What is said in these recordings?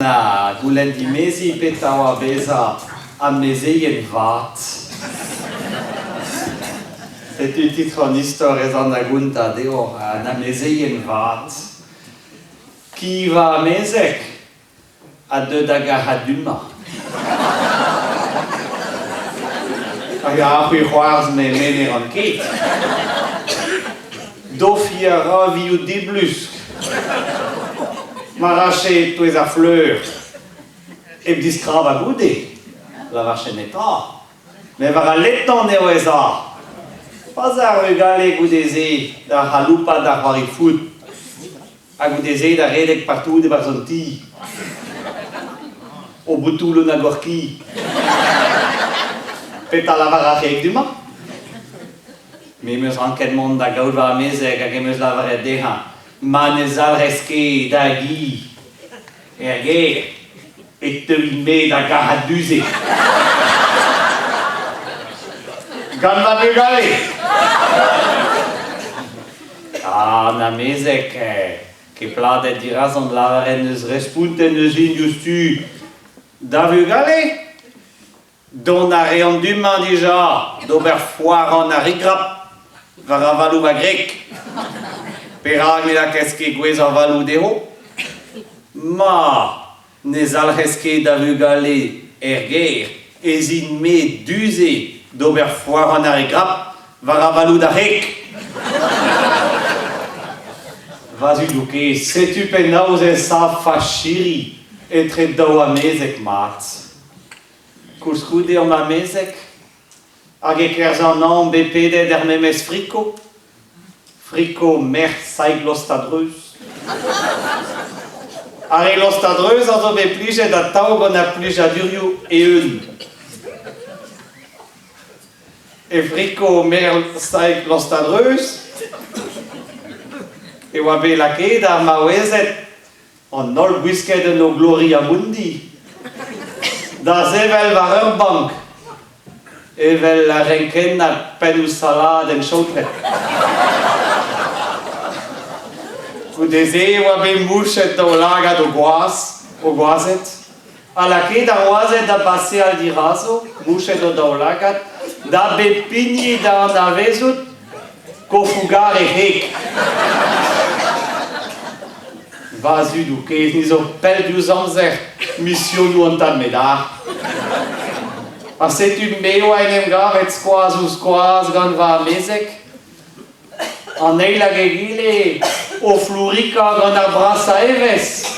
Na goulenn dimeziñ petra a oa bezañ amezeien vat. Setu titl an istor ez an da gontañ deoc'h, an amezeien vat. Ki va amezeg a deu da gac'hat du-mañ. Hag a c'hwi c'hoarzh me me ne ran ket. Dofiñ a ra vioù diblusk. Ma rache e-touez ar fleur, hep diskrabañ goude, lavarche netra. Met war al letan eo ez a. Pa'z a ar vugale goude-se da c'haloupat da c'hoari foot, ha goude-se da redek partout e-barzh an ti. O boutoù leun a gorki. Petra lavar ar c'heg du-mañ? Me 'm eus ranket mont da gaout va amezeg hag em eus lavaret dezhañ ma ne zalc'hez ket da gi er gêr e teuin-me da gac'hat du-se. Gant va bugale! An amezeg ket pladet dirazon lavaret n'eus respontet n'eus hini diouzhtu. Da vugale? Dont a reont du-mañ dija d'ober foar an arigrap war avaloù va gwreg. Perak ne lakaez ket gwez avaloù dezho? Ma ne zalc'hez ket da vugale er gêr ez in-me du-se d'ober foar an arigrap war avaloù da c'hreg. Va zudoù kaezh, setu penaos e sav fachiri etre daou amezeg mat. Koulskoude omp amezeg hag e-kerzh an hañv bet pedet er memes friko, friko merc'h Saig Lost-a-Dreuz. Ar re Lost-a-Dreuz a zo bet plijet atav gant ar plijadurioù eeun. E friko merc'h Saig Lost-a-Dreuz e oa bet lakaet ar maouezed An holl gwisket en o Gloria Mundi da sevel war ur bank evel ar renkennad pennoù saladenn saotret. Goude-se e oa bet mouchet daoulagad o gwaz, o gwazed, ha lakaet ar wazed da baseal dirazo, mouchet o daoulagad, da bep hini da anavezout kofoù-gar e c'heg. Va zudoù kaezh, ni zo pell diouzh amzer misionoù an tad Medard. Ha setu me oa en em gavet skoaz ouzh skoaz gant va amezeg. An eil hag egile o flourikañ gant ar brasañ evezh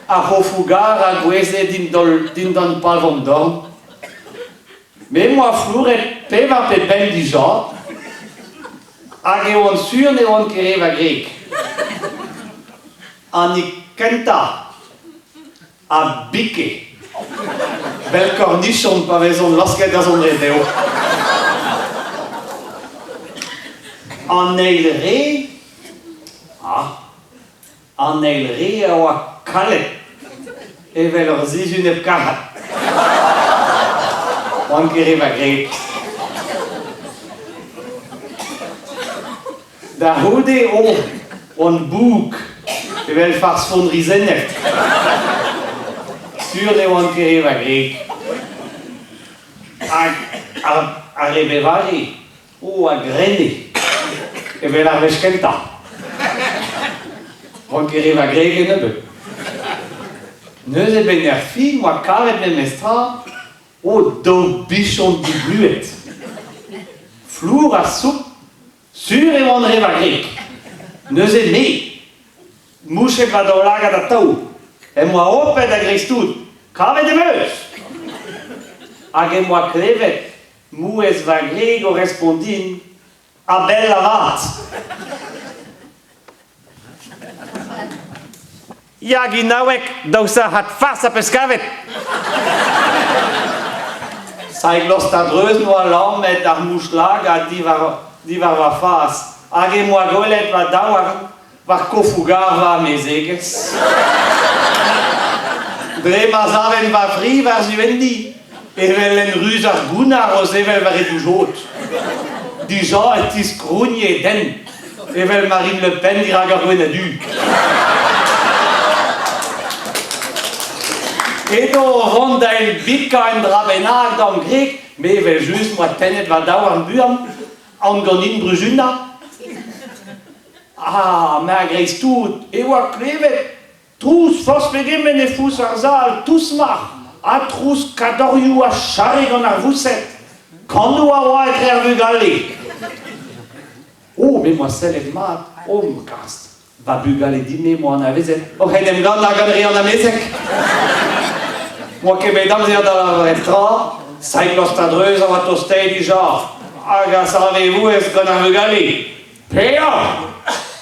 ar c'hofoù-gar a gouezhe dindan palv an dorn. Me 'm boa flouret pevar pe bemp dija hag e oan sur ne oan ket re va gwreg. An hini kentañ a bike 'vel kornichon pa vezont laosket da zont re dezho. An eil re, ah, An eil re a oa kalet evel ur sizhun hep kac'hat. Oan ket re va gwreg. Da c'houde oh, oan bouk evel farz fondrizennet. Sur ne oan ket re va gwreg. Hag ar re bevare O, a grene, evel ar wech kentañ. Ran ket re va gwreg kennebeut. Neuze 'benn er fin 'oa kavet memestra o daou bichon dibluet. Flour ha soupl, sur e oan re va gwreg. Neuze me, mouchet va daoulagad atav, em boa hopet a-greiz-tout, kavet em eus! Hag em boa klevet Mouezh va gwreg o respont din, a-bell avat. Ya, ginaoueg, daou sac'had fars a peus kavet. Saig lost a-dreuz 'noa lammet ar mouch-lagad diwar, diwar va fas hag em boa gwelet va daouarn war kofoù-gar va amezegez. Dre ma saven va fri war-zu enni, evel en ruz ar gounnar o sevel war e doujod. Dija e tiskrogne e dent, evel Marine Le Pen dirak ar gwenn-ha-du. Edo o vont da elbikañ un dra bennak d'am gwreg, me evel-just 'moa tennet va daouarn buan, aon ganin bruzunañ. Ah, me a-greiz-tout e oa klevet trouz forzh pegement e fouz ar sal, tousmac'h ha trouz kadorioù a charre gant ar voused. Kanoù a oa etre ar vugale. Oh, me 'moa sellet mat, oh ma gast, va bugale din-me 'moa anavezet oc'h en em gannañ gant re an amezeg. 'Moa ket bet amzer da lavaret tra, Saig lost a-dreuz a oa tostaet dija, hag a save e vouezh gant ar vugale. Peoc'h!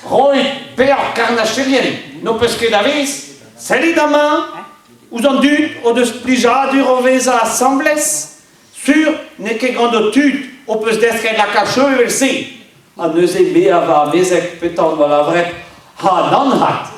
Roit peoc'h karnacherien, n'ho peus ket a vezh? Sellit amañ ouzh an dud o deus plijadur o vezañ asambles. Sur n'eo ket gant ho tud ho peus desket lakaat cheu evel-se. Ha neuze me a va amezeg petra on doa lavaret Ha nann 'vat!